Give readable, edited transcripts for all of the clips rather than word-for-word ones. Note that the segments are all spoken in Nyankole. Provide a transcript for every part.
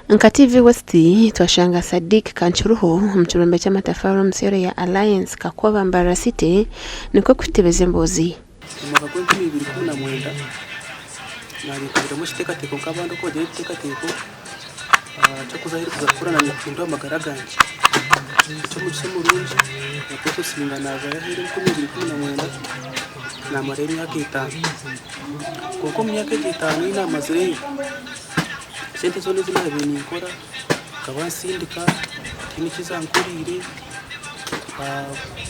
Nka TV West, twashanga Sadiq Kankiruho omu kirombe ky'amatafaari omu seero ya Alliance Kakoba Mbarara City nikwo kututebeza emboozi ye. Omu mwaka gw'enkumi ibiri ikumi na mwenda, naayeteeramu ekiteekateeko nk'abandi oku bagira ebiteekateeko ky'okuza aheeru kuza kukora naanye kuhindura amagara gangye. Eky'omugisha omurungi naaporosesinga naazayo aheeru 2019 naamarayo emyaka etaano. Kwonka omu myaka egyo etaano ei naamazireyo, sente zoona ezi naabaire ninkora nkaba nsindika tihaine eki zankoriire.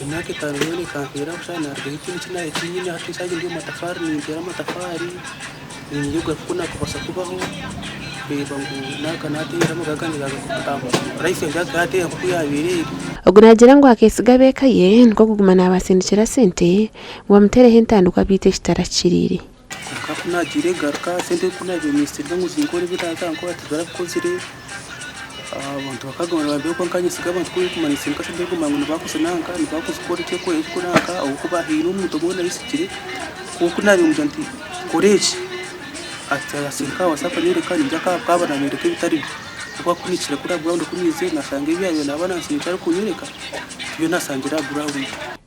Emyaka etaano yoona ekampeera busha narugayo tihaine eki nyine hati eshaaha egi ndi omu matafaari ninteera amatafaari ninyega oku nakubaasa kubaho kureeba ngu nateera amagara gangye life yangye yateera nk'oku yabaire eri. Ogu naagira ngu akeesiga ab'eka ye nikwo kuguma naabatsindikira sente ngu bamuteereho entandikwa beitu ekitarakiriire. Kwonka ku naagiire ngaruka sente ku naabaire ninsindika ngu zinkore ebi naaza tibarabikozire. Abantu bakaguma nibambwira kwonka nyesiga abantu ku ndikumara ninsindika sente barikumanya ngu nibakuzinanka nibakuzikora eki orikunanka ahabw'okuba haine omuntu omwe ou nayesigire ku naabaire nimugira nti kora eki ati asindika aha WhatsApp anyoreka ningira akaba nanyoreka ebitari byo ahabw'okuba ku nihikire kuri aha ground ku nyizire nashanga ebi yaabaire naaba nansindikira arikunyoreka tibyo naashangire aha ground.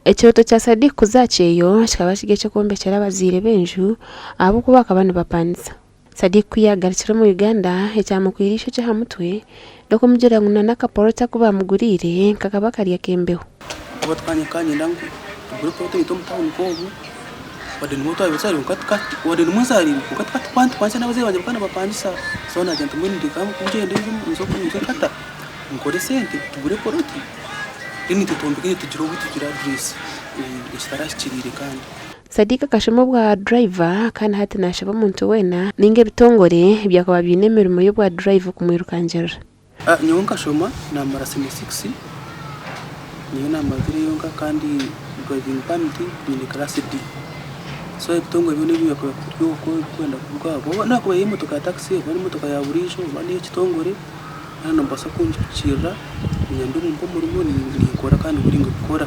Ekirooto kya Sadiq kuza aha kyeyo kikaba kiri eky'okwombekyera abazaire be enju ahabw'okuba bakaba nibapanisa. Sadiq ku yaagarukire omu Uganda, ekyamukwire eishokye aha mutwe n'okumugira ngu na n'akapoloti aku baamuguriire kakaba kari ak'embeho. Kuba twanyenda ngu tugure poloti yaitu omu tawuni nk'obu, wadde nimwo twabaire tuzaariirwe kwonka wadde nimwo nzaariirwe kwonka tukaba nitupangisha n'abazaire bangye bakaba nibapangisa. So naagira nti mbwenu reka ngyende nze kata nkore sente tugure poloti then itwe twombeke tugire obu tugire address ekitarahikiriire kandi. Sadiq akashoma obwa durayiva kandi hati naashaba omuntu weena nainga ebitongore ebyakuba biine emirimo y'obwa durayiva okumwirukangirira. Nyowe nkashoma namara senior six niyo namazire yonka kandi driving permit nyine class D so ebitongore byona ebyakuba biri okwo ebirikwenda kuvuga oba nokuba eri emotoka ya taxi oba n'emotoka ya buriijo oba n'eyekitongore yoona nobaasa kumpikirira niinyenda ompe omurimo ninkora kandi buri kukora.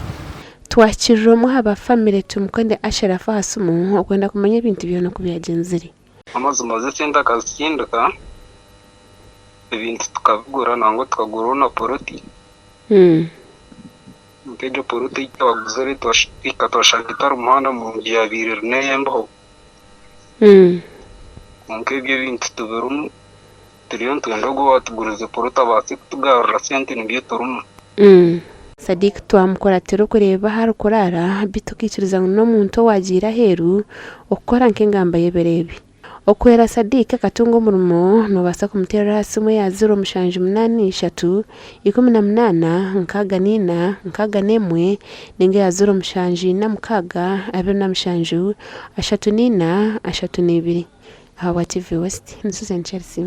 Twakirira omwe aha ba famire Tumukunde Ashraf aha simu okwenda kumanya ebintu byona oku byagyenzire. Amazima zo esente akazitsindika, ebintu tukabigura nangwa tukaguraho na poloti. Kwonka egyo poloti ei twaguzire twahika twashanga etari muhanda murungi yaabaire eri n'ey'embeho. Kwonka ebyo ebintu tubirimu, turiyo nitwenda ogwo owaatugurize poloti abaase kutugarurira sente nibyo turimu. Sadiq twamukuratira okureeba ahu arikuraara beitu okaikiriza ngu n'omuntu owaagiire aheeru okukora nk'engamba y'ebiro ebi. Okuhwera Sadiq akatunga omurimo, noobaasa kumuteerera aha simu eya 0783 18 64 61 nainga eya 0746 27 34 32. Ahabwa TV West, ni Susan Chelsea.